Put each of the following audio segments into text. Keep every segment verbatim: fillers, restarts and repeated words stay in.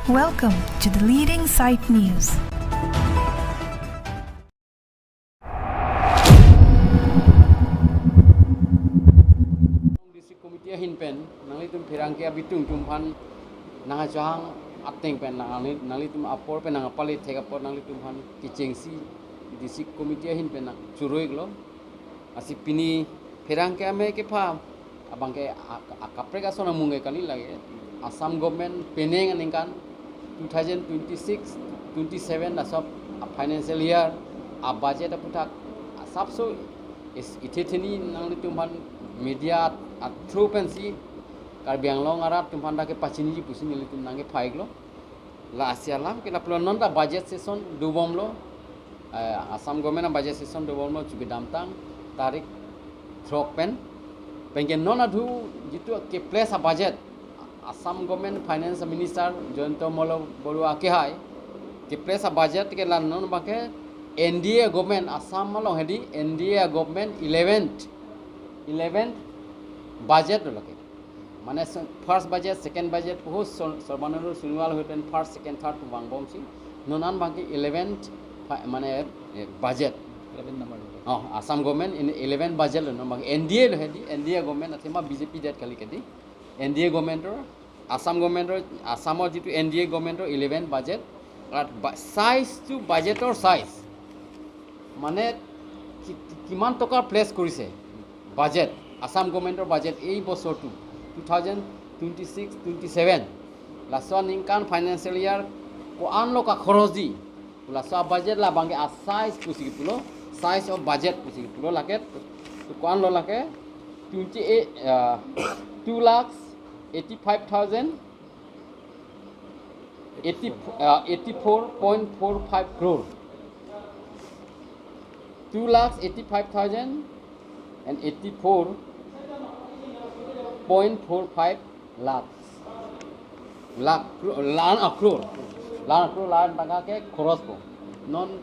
Welcome to the leading site news. District Committee ahin pen nanglitum pherangke abitung atum aphan nangkachehang ateng pen nangli, nanglitum apor pen nangpale thek apor nanglitum aphan kechengsi District Committee ahin pen nangchuroi-iklo. Lasi pini pherangke amei kepha abangke ak-, akaprek ason amung ke kali, lake Assam government penang aningkan two thousand twenty-six twenty-seven laso a financial year a budget aphuthak asapso is ithetheni nanglitum aphan media a through pensi Karbi Anglong arat atum aphan dak kepachiniji pusi nelitum nangkepha-iklo. Lasi alam ke lapulo, non ta budget session dobomlo. Eh, Assam government a budget session dobomlo, chubi damtang tarik throk pen. Penke non adhu jitu ke place a budget Assam government finance minister Jayanta Malla Barua kehai ke place a budget ke la non abangke N D A government Assam along hedi N D A government eleventh eleventh budget lo lake. Mane se-, first budget, second budget, puhus Sor-, Sarbananda Sonowal hoi pen first, second, third pu vangbomsi. Non an abangke eleventh fi-, mane, eh, budget. Eleven number. Oh, Assam government in eleven budget lo, non abangke N D A lo hedi, N D A government athema B J P det kali kedi. N D A government ro, Assam government ro, Assam jitu N D A government ro eleven budget, arat ba-, size to budget or size. Mane ki-, ki-, kiman tokar place korise budget, Assam government or budget ei bosor tu two thousand twenty-six twenty-seven laso aningkan financial year ko-an lo kakhoros di, laso budget labangke a size pusi kepulo, size of budget pusi kepulo lake, to ko-an lo lake twenty-eight, uh, two lakhs eighty-five thousand eighty, uh, eighty-four point four five crore. Two lakhs eighty-five thousand and eighty-four point four five lakhs. Lakh, cro-, lakh, ah, crore. Lakh crore, lakh tangka ke khoros po. Non,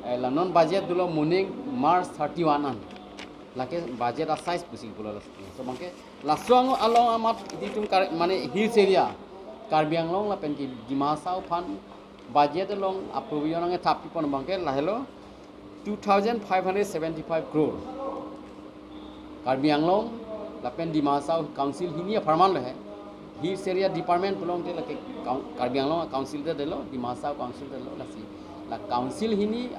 eh, la non budget dolo moning March thirty-one an. Lake budget a size pusi pulo laso. So abangke laso along amat itum Kar-, mane hills area, Karbi Anglong lapen ke Dima Hasao aphan budget along a provision nangkethap pipon abangke lahelo two thousand five hundred seventy-five crore. Karbi Anglong lapen Dima Hasao council hini apharman lo he. Hills area department pulote lake Kar-, Karbi Anglong council ta dolo, Dima Hasao council ta dolo, lasi la council hini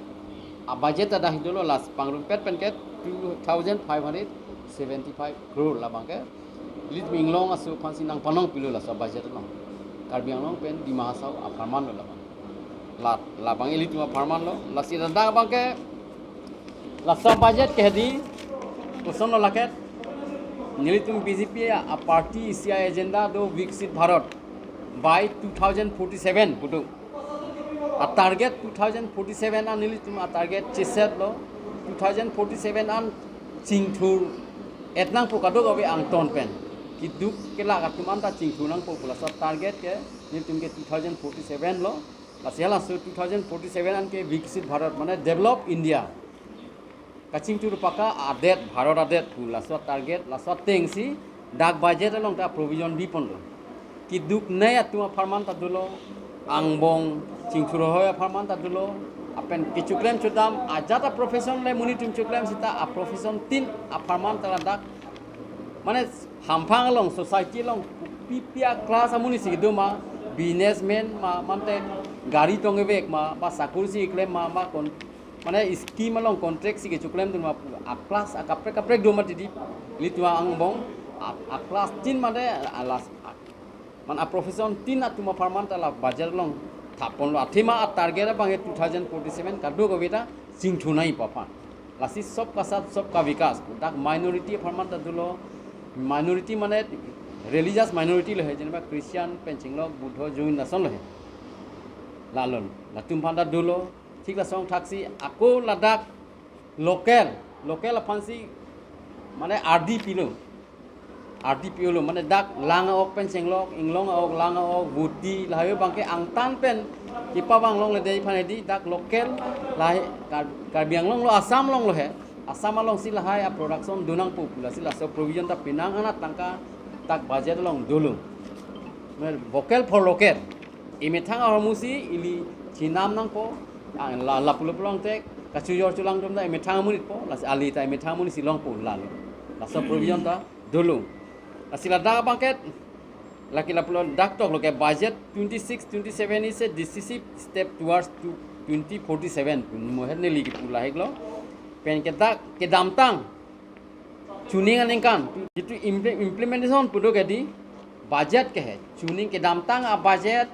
a budget ta dak dolo, lasi pangrumpet pen ke two thousand five hundred seventy-five crore labangke. Ilitum inglong aso aphansi nangpanong pilo laso budget along. Karbi Anglong pen Dima Hasao apharman lo labang. La, labang ilitum apharman lo. Lasi ladak abangke laso budget ke hedi koson lo lake, nelitum B J P a party isi a agenda do Viksit Bharat by two thousand forty-seven putu. A target two thousand forty-seven an nelitum a target cheset lo, two thousand forty-seven an chingthur-et nangpo kadokave angton pen. Keduk kelak atum anta chingthur nangpo pu laso target ke nelitum ke two thousand forty-seven lo. Lasi halaso two thousand forty-seven an ke Viksit Bharat mane develop India, kachingthur paka adet, Bharat adet pu laso target, laso atengsi dak budget along ta provision bipon lo. Keduknei atum apharman ta dolo, angbong chingthur hoi apharman ta dolo, lapen kechoklem chodam ajat a profession le monit atum choklem seta a profession tin apharman ta ladak. Mane hamphang along, society along pi pi a class amonit si kedo ma, businessman ma, mante gari tongvek ma, ba sakuri si keklem ma, ma kon mane scheme along contract si kechoklem dun ma pu a class a kaprek kaprek do mati di. Ilitum angbong a, a class tin mane a las a, man a profession tin atum apharman ta la budget along thapon lo, athema a target abang two thousand forty-seven kadokave ta chingthur nangji pu aphan. Lasi sabka saath sabka vikas, dak minority apharman ta dolo, minority mane religious minority lo he, jeneba Christian pen chenglok, Buddho, Jain lason lo he. Lalon latum aphan ta dolo. Thik lason thaksi ako ladak local, local aphansi mane ardi pilo. Ardi pilo mane dak lang a-ok pen chenglok, inglong a-ok, lang a-ok, buti, lahai abangke angtan pen kepavang longledetji aphan hedi dak local lahai Kar-, Karbi Anglong lo, Assam along lo he. Assam alongsi lahai a production do nangpo pu lasi laso provision ta penang anat tangka dak budget along dolo. Mane vocal for local. Emethang ahormu si ili chinam nangpo, ah, la, lapulo pulote kachojor cholang atum ta emethang amonitpo, lasi ali ta emethang amonit si longpo lalo. Laso provision ta dolo. Lasi ladak abangke, lake lapulo dak toklo ke budget twenty-six twenty-seven is a decisive step towards to twenty forty-seven. Mo het neli kipu laheklo. Pen ke dak kedamtang chuning aningkan, jitu imple-, implementation pu do ke di budget ke he. Chuning kedamtang a-budget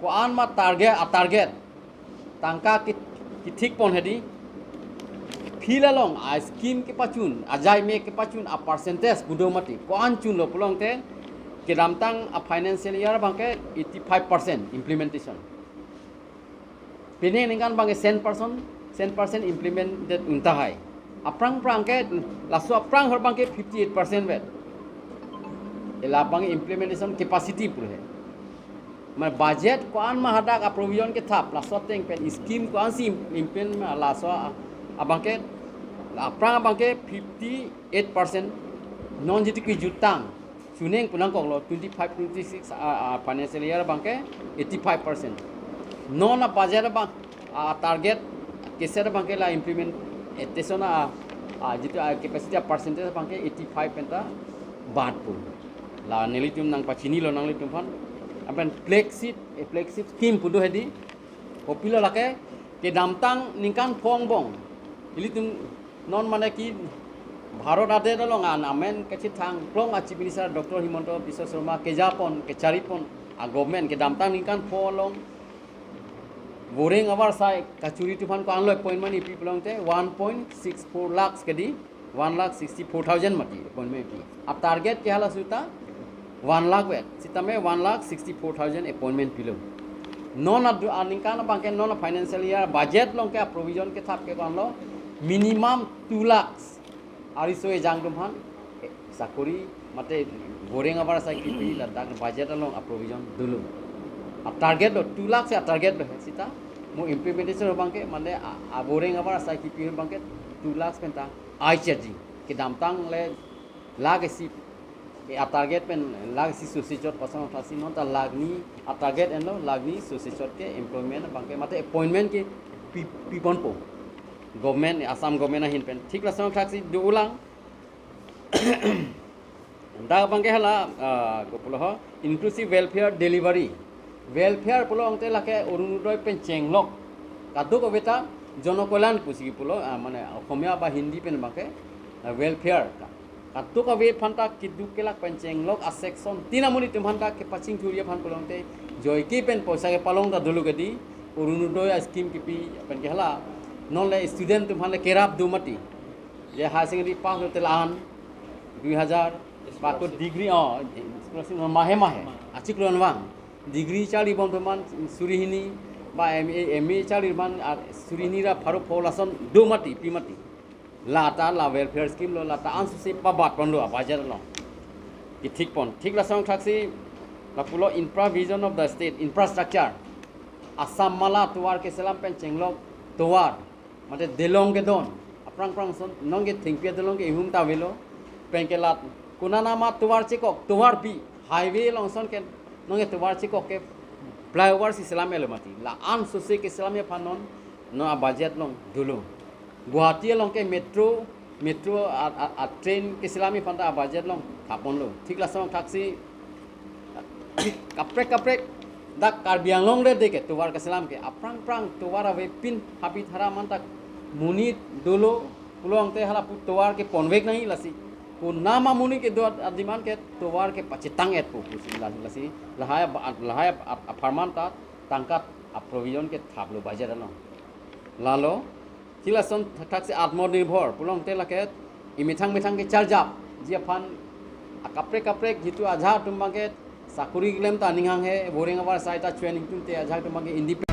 ko-an ma target, a-target tangka ki, kithikpon hedi. Field along a-scheme kepachun, ajai me kepachun a-percentage pu do mati. Ko-an chunlo pulote kedamtang a-financial year abangke eighty-five percent implementation. Pini aningkan abangke cent percent, cent percent implemented un tahai. Aphrang aphrang ke, laso aphrang ahor abangke fifty-eight percent vet. Ila abangke implementation capacity pu he. Mane budget ko-an ma hadak a-provision kethap, laso ateng pen scheme ko-an si implement ma laso a-, abangke, aphrang abangke fifty-eight percent, non jitu kejutang chuning pu nangkoklo twenty-five twenty-six a, a-financial year abangke eighty-five percent. Non a-budget abang, a-target keset abangke la implementation a, a, jitu a-capacity a-percentage abangke eighty-five penta bad pu. La nelitum nangpachinilo nanglitum aphan. Lapen flagship, a-flagship scheme pu do hedi. Kopilo lake, kedamtang ningkan pho angbong ilitum non mane ki Bharat adet along an amen kachethang klong a-Chief Minister Doctor Himanta Biswa Sarma kejapon, kecharipon a-government kedamtang ningkan pho along voreng avarsai kachuri atum aphan ko-anlo appointment kipi pulote one point six four lakhs ke di, one lakh sixty-four thousand mati appointment pi. A-target ke hala suta one lakh vet. Sitame one lakh sixty-four thousand appointment pilo. Non adu aningkan abangke non a-financial year budget along ke a-provision kethap ke ko-anlo minimum two lakhs. Ariso ejang atum aphan, eh, sakori mate voreng avarsai kipi ladak budget along a-provision dolo. A-target lo two lakhs ya target lo he sita. Mo implementation abangke mane a, a-voreng avarsai kipi abangke two lakhs penta eye-catching. Kedamtang le lakh isi, e a-target pen lakh isi sose chot pasang thasi non ta lakh ni a-target enlo lakh ni sose chot ke employment abangke mate appointment ke pi, piponpo. Government, Assam government ahin pen. Thik lason thaksi do ulang. Dak abangke hala, ah, kopulo ho, inclusive welfare delivery. Welfare pulote lake Orunodoi pen chenglok kadokave ta jonokolyan pusi pulo, ah, mane Okhomia ba Hindi pen abangke, ah, welfare ta. Kadokave aphanta keduk kelak pen chenglok a-section tin amonit atum aphanta kepachingthurji aphan pulote joike pen poisa kepalong ta dolo ke di, Orunodoi a-scheme kipi pen ke hala. Non le student atum aphan le kerap do mati. Je higher secondary pass lote la-an dui hajar, bako degree, oh, scholarship mahe mahe. Achiklo anvang. Degree charlibom atum aphan suri hini, ba M A, M A charli aphan, ah, suri hini ra pharo pho lason do mati, pi mati. Lata la welfare scheme lo, lata ansu si pabatponlo a-budget along. Kithikpon. Thik lason thaksi lapulo infra vision of the state, infrastructure. Assam mala tovar keselam pen chenglok tovar. Mate delong kedon. Aphrang aphrang ason, nonke thengpi adelong ke ihum ta avelo. Pen ke lat, konana ma tovar chekok, tovar pi, highway along ason ke, nonke tovar chekok ke flyover si selam-etlo mati. La-an sose keselamji aphan non, non a-budget along dolo. Guwahati along ke metro, metro a, a, a-train keselamji aphanta a-budget along thapponlo. Thik lason thaksi kaprek kaprek dak Karbi Anglong le de ke tovar keselam ke aphrang aphrang tovar avepin habi thara man dak monit dolo pulote hala pu tovar keponvek nangji lasi. Konama monit kedo a-demand ke tovar kepachetang-etpo pusi la, lasi lahai ap-, lahai ap-, ap-, apharman ta tangka a-provision kethaplo budget along. Lalo, thik lason thaksi Atmanirbhar pulote lake imethang methang kecharjapji aphan akaprek kaprek jitu ajahak atum abangke sakori klem ta aning hanghe, boreng avarsai ta choining atum te ajahak atum abangke independent